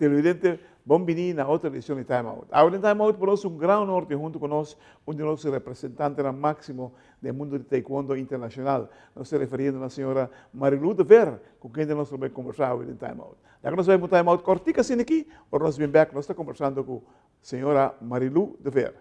Televidente, bon bini na otro edicion di Time Out. Awe den Time Out por nos un gran honor tin hunto cu nos un di nos representantenan maximo den mundo di taekwondo internacional. Nos ta referiendo na señora Marilou de Ver, cu kende nos lo bay conversa awe den Time Out. Laga nos bay pa un Time Out cortico asina aki, ora nos bin bek nos ta conversando cu señora Marilou de Ver.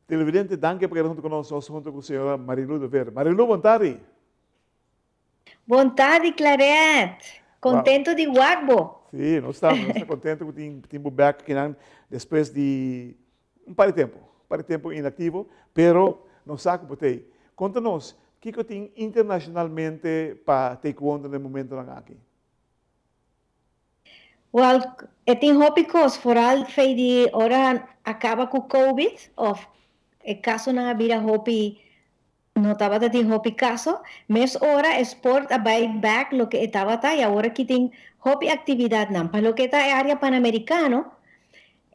Televidente, danki pa keda hunto ku nos, nos hunto ku señora Marilu de Ver. Marilu, bon tardi. Bon tardi, Claret. Contento di wak bo. Sí, nos ta, nos ta contento ku tin, tin bo bek kinan despues di un par di tempo, un par di tempo inactivo, pero nos sa ku bo t'ei. Konta nos, kiko tin internacionalmente pa taekwondo na e momentonan aki? Wel, e tin hopi kos, foral fei di ora a kaba ku Covid of e kasonan a bira hopi, no tabata tin hopi kaso, mes ora e sport a bai bek loke e tabata i awor aki tin hopi aktividatnan. Pa loke ta e área Panamerikano,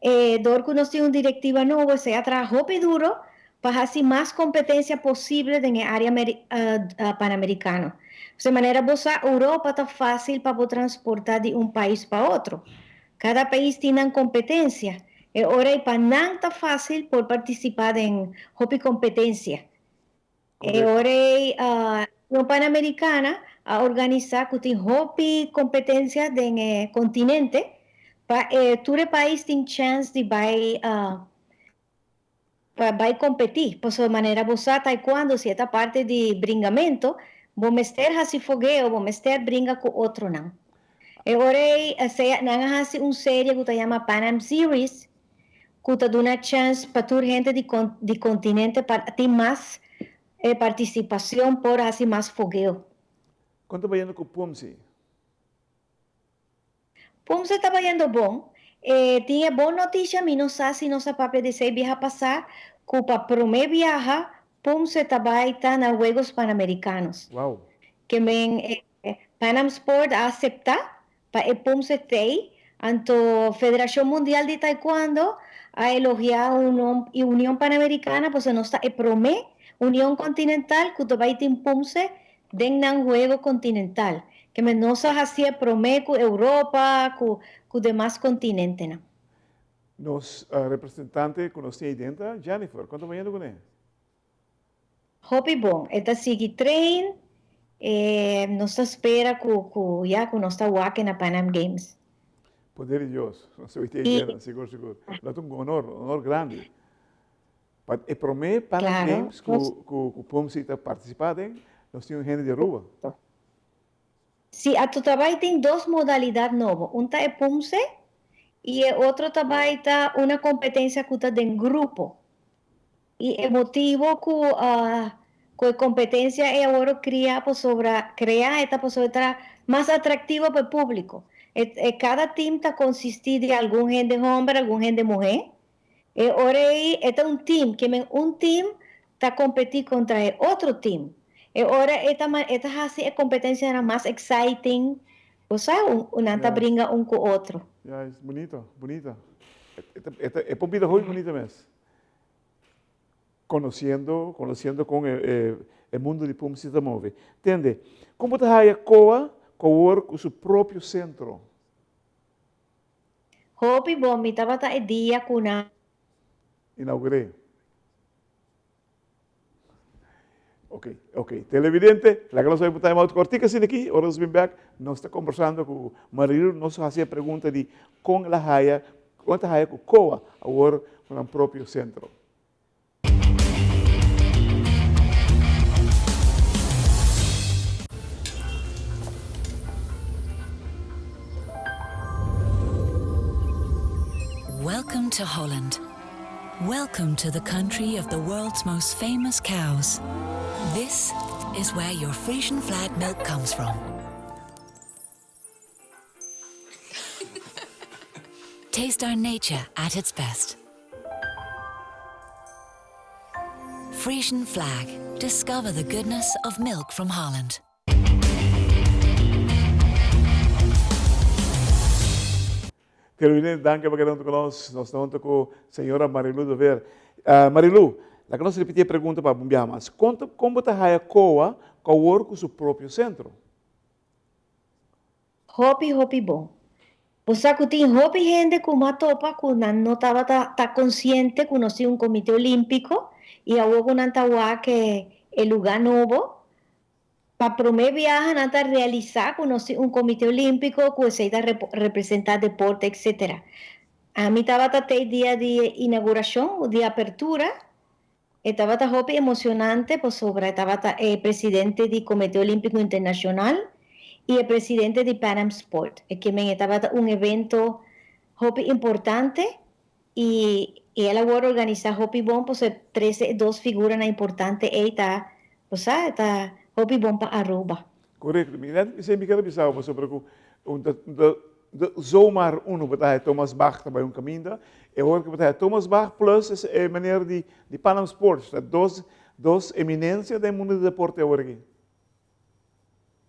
e dor ku nos tin un direktiva nobo esei a traha hopi duro pa hasi mas kompetensia posible den e área Panamerikano. P'esei manera bo sa Europa ta fásil pa bo transportá di un pais pa otro. Kada pais tin nan kompetensia. E ora ei pa nan ta fásil por partisipá den hopi kompetensia. E ora ei Union Panamericana a organisá ku tin hopi kompetensia den e kontinente pa e tur e pais tin chèns di bai pa bai kompetí. Pasobra manera bo sa taekwondo si e ta parti di bringamento bo mester hasi fogeo, bo mester bringa ku otronan. E ora ei sea nan a hasi un serie ku ta yama Pan Am Series ku ta duna chèns pa tur hende di di kontinente pa tin mas partisipashon por hasi mas fogeo. Kon ta bayendo ku Pumsi? Pumsi ta bayendo bon. E tin e bon notisha, mi no sa si nos a papia di esei biaha pasá, ku pa promé biaha Pumsi ta bai ta na Juegos Panamericanos. Wow! Ke men Pan Am Sport a aseptá pa e Pumse t'ei, anto Federashon Mundial di Taekwondo a elogiá Union Panamericana pasobra nos ta e promé union kontinental ku ta bai tin Pumse den nan huego kontinental. Ke men nos a hasié promé ku Europa, ku ku demas kontinentenan. Nos representante ku nos tin ei den ta Jennifer. Kon ta bayendo kuné? Hopi bon. E ta sigui train. E nos ta spera ku ku ya ku nos ta wak na Pan Am Games. Poder di Dios. Nos ta wit ei djena, sigur sigur. Lo ta un honor, un honor grandi. Pa e prome Pan Am Games ku ku ku Pumsi ta partisipa aden, nos tin un hende di Aruba. Si, a ta bai tin dos modalidad nobo. Un ta e Pumse i e otro ta bai ta una kompetensia ku ta den grupo. I e motibo ku Ku e kompetensia ei a wòrdu kriá pasobra kreá e ta pasobra e ta mas atraktivo pa e públiko. E kada tim ta konsistí di algun hende hòmber, algun hende muhé. E ora ei e ta un tim, ke men un tim ta kompetí kontra e otro tim. E ora e ta e ta hasi e kompetensianan mas exciting, bo sa, un nan ta bringa un ku otro. Ya, es bunito, bunito. E ta e por bira hopi bunito mes. Conociendo, conociendo con e, e mundo di Pumsi ta move. Tende, con bo ta haya Coa Cowork cu su propio centro? Hopi bon, mi tabata e dia cu nan. Inaugur'é. Ok, ok. Televidente, laga nos bai time out cortico asina aki, ora nos bin bek, nos ta conversando cu Marilu, nos a haci e pregunta di con el a haya, con ta haya cu Coa awor cu nan propio centro. Welcome to Holland. Welcome to the country of the world's most famous cows. This is where your Frisian flag milk comes from. Taste our nature at its best. Frisian flag. Discover the goodness of milk from Holland. Televidente, danki pa keda huntu ku nos. Nos ta huntu ku señora Marilu de Veer. Marilu, laga nos ripití e pregunta pa bo un biaha mas. Kon kon bo ta haya koa ku awor ku su propio sentro? Hopi, hopi bon. Bo sa ku tin hopi hende ku m'a topa ku nan no tabata ta konsiente ku nos tin un Komite Olímpiko i awor ku nan ta wak e lugá nobo, Pa promé biaha nan ta realisá ku nos tin un Komité Olímpiko ku esei ta representá deporte etcetera. Ami tabata tei dia di inaugurashon o di apertura, e tabata hopi emoshonante pasobra e tabata e presidente di Komité Olímpiko Internashonal i e presidente di Pan Am Sport. E ke men e tabata un evento hopi importante I el a wòrdu organisá hopi bon pasobra e trese e dos figuranan importante ei ta, bo sa, e ta hopi bon pa Aruba. Korekto. Mi net esei mi kere bisa bo pasobra ku un ta un ta zomaar unu bo ta haya Thomas Bach ta bai un kaminda, e ora ku bo ta haya Thomas Bach plus e meneer di di Pan Am Sports, ta dos dos eminencia den mundo di deporte awor aki.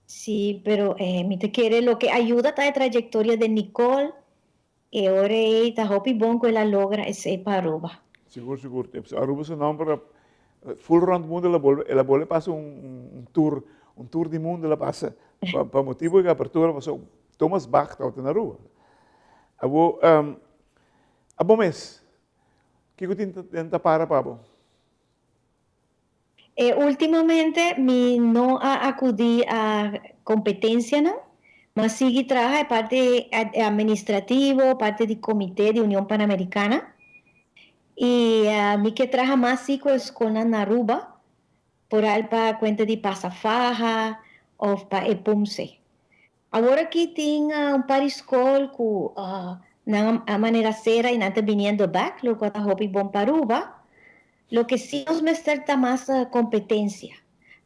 Sí, pero mi ta kere loke a yuda ta e trayectoria di Nicole E ora ei ta hopi bon ku el a logra esei pa Aruba. Sigur sigur. Aruba su nomber full rond mundo el a bolbe el a bolbe pasa un tour un tour di mundo el a pasa pa pa motibo di apertura pasobra Thomas Bach tabata na Aruba. Abo abo mes kiko tin den ta para pa bo? E ultimamente mi no a acudi a competencianan, ma sigui traha e parti administrativo, parti di comite di Union Panamericana y mi ke traha mas si cu e scolnan na Aruba, vooral pa cuenta di pasa faha of pa e pumse. Awor aki tin un par di scol cu nan a manera cera y nan ta biniendo bek, locual ta hopi bon pa Aruba. Loke si nos mester ta mas competencia.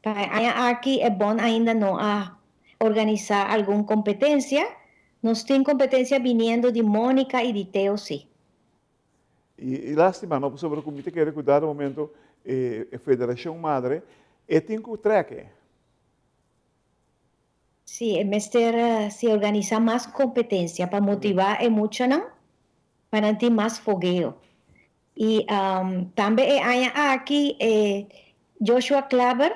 Pa e aña aki e bon ainda no a organisa algun competencia. Nos tin competencia biniendo di Monica y di Teo si. Y lastima no pasobra cu mi ta kere cu dado momento e federacion madre e tin cu trek e. Sí, e mester si organisá mas kompetensia pa motivá e muchanan pa nan tin mas fogeo. I tambe e aña aki e Joshua Klaber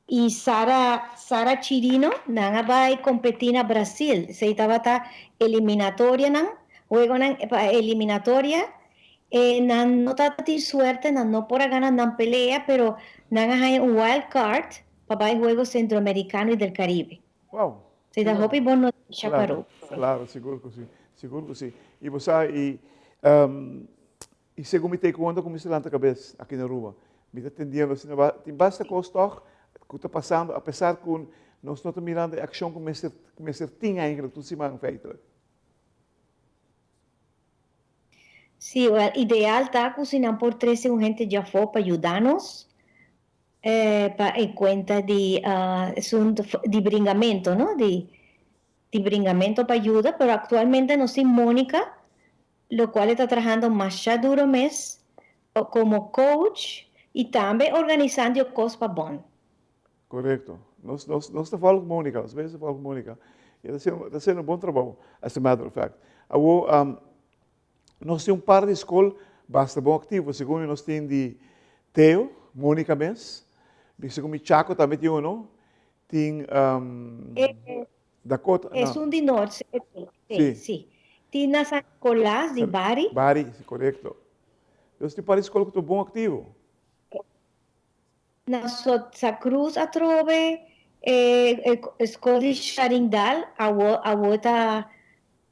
i Sara Sara Chirino nan a bai kompetí na Brasil. Esei tabata eliminatorianan, huegonan pa eliminatoria. E nan no tabatin suerte, nan no por a gana nan pelea, pero nan a haña un wild card Pa bai Juegos Centroamericano y del Caribe. Wow! Si ta hopi bon noticia pa Aruba. Claro, sigur cu si, sigur cu si. Y bo sa, y y segun mi taekwondo cuminsa lanta cabes aki na Aruba, mi ta tendiendo asina ba, tin basta cos toch cu ta pasando apesar cu nos no ta mirando e accion cu mester cu mester tin eigenlijk tur siman feitelijk. Si, wel ideal ta cu si nan por trece un hende djafó pa yuda nos. Pa e cuenta di esun di bringamento no di di bringamento pa yuda pero actualmente nos tin Monica locual e ta trahando masha duro mes como coach y tambe organisando cos pa bon. Correcto. Nos nos nos ta volg Monica, nos mes ta volg Monica. Y e ta haciendo ta haciendo un bon trabou, as a matter of fact. Awo nos tin un par di school basta bon activo, segun mi nos tin di Theo, Monica mes, segun mi Chaco tambe tin uno, tin Dakota, no. Esun di Noord, si, si. Tin na San Nicolas di Bari. Bari, si, correcto. Nos tin un par di school cu ta bon activo. Na Sa Cruz atrobe e skol di Sharindal awo awo ta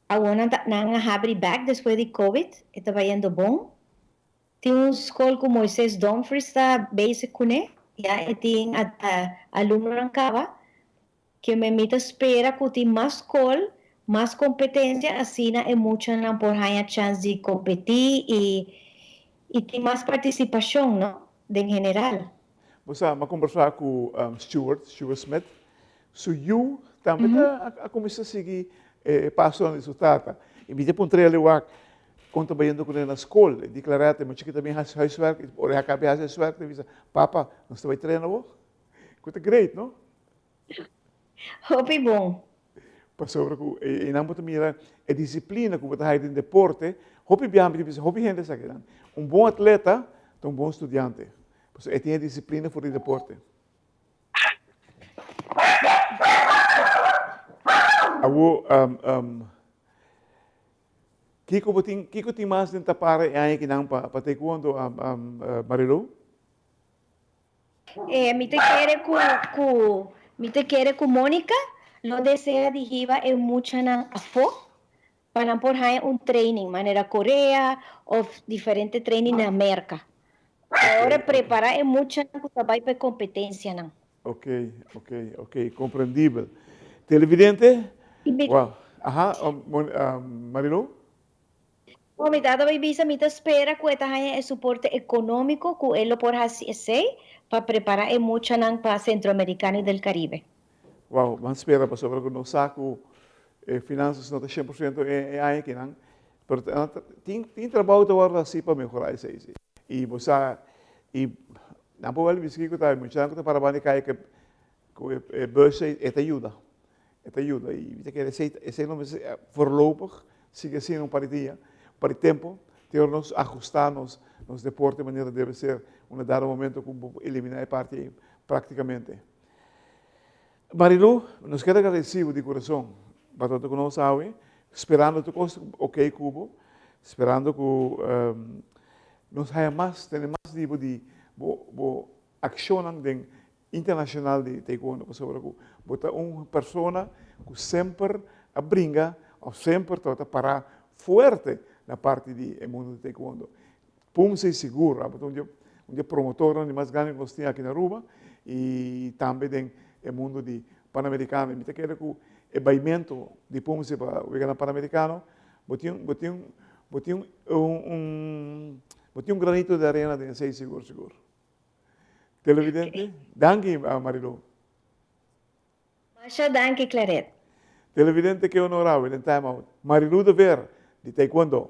awo nan ta nan a habri bek despues di covid e ta bayendo bon. Tin un skol ku Moises Dumfries ta bezig kuné ya e tin alumnonan kaba ke me mi ta spera ku tin mas skol mas kompetensia asina e muchanan por haña chans di kompetí i i tin mas partisipashon no den general. Bo sa, mi a kombersá ku Stuart, Stuart Smith, su yu tambe ta a kuminsá sigui e pasonan di su tata. I mi ta puntra el wak kon ta bayendo kuné na skol. E di Clarette, mi chikita bin hasi huiswerk, i ora e a kaba di hasi huiswerk, e bisa, Papa, nos ta bai trena awor? Ku ta great, no? Hopi bon. Pasobra ku einan bo ta mira e disiplina ku bo ta haya den deporte, hopi biaha mi ta bisa hopi hende esaki nan, un bon atleta ta un bon studiante, pasobra e tin e disiplina for di deporte. Awor, kiko bo tin, kiko tin mas den tapara e aña kinan pa taekwondo, Marilou? E mi ta kere ku ku mi ta kere ku Monica lo desea di hiba e muchanan afó pa nan por haña un training manera Korea òf diferente training na Merka. Ora prepará e muchanan ku ta bai pa e kompetensianan. Ok, ok, ok, komprendibel. Televidente, wow, aha, Marilou? Bo mi tata bai bisa mi ta spera ku e ta haña e suporte ekonómiko ku e lo por hasi esei pa prepará e muchanan pa Centroamericano i del Caribe. Wow, ban spera pasobra ku nos sa ku e finansas no ta shen por siento e aña akinan, pero tin tin trabou ta wòrdu hasi pa mehorá esei si. I bo sa i nan por wèl bisa kiko ta e muchanan ku ta para banda di kaya ku e bus ei e ta yuda. E ta yuda y mi ta kere esey esey lo mester voorlopig sigui asina un par di dia, un par di tempo, te ora nos ahusta nos nos deporte manera debe ser un dado momento cu bo por elimina e parti ey practicamente. Marilou, nos kere agradeci bo di curason pa ta cu nos awe, sperando tur cos ok cu bo, sperando cu nos haya mas, tene mas di bo di bo bo accionnan den Internacional di Taekwondo pasobra cu bo ta un persona cu semper a bringa of semper tabata para fuerte na parti di e mundo di Taekwondo. Pumse y sigur abo ta un di un di e promotornan di mas grandi cu nos tin aki na Aruba y tambe den e mundo di Panamericano. Y mi ta kere cu e baimento di Pumse pa weganan Panamericano bo tin bo tin bo tin un un bo tin un granito de arena den esey sigur sigur. Televidente, danki Marilou. Masha danki Claret. Televidente ke honor awe den Time Out. Marilou de Veer di Taekwondo.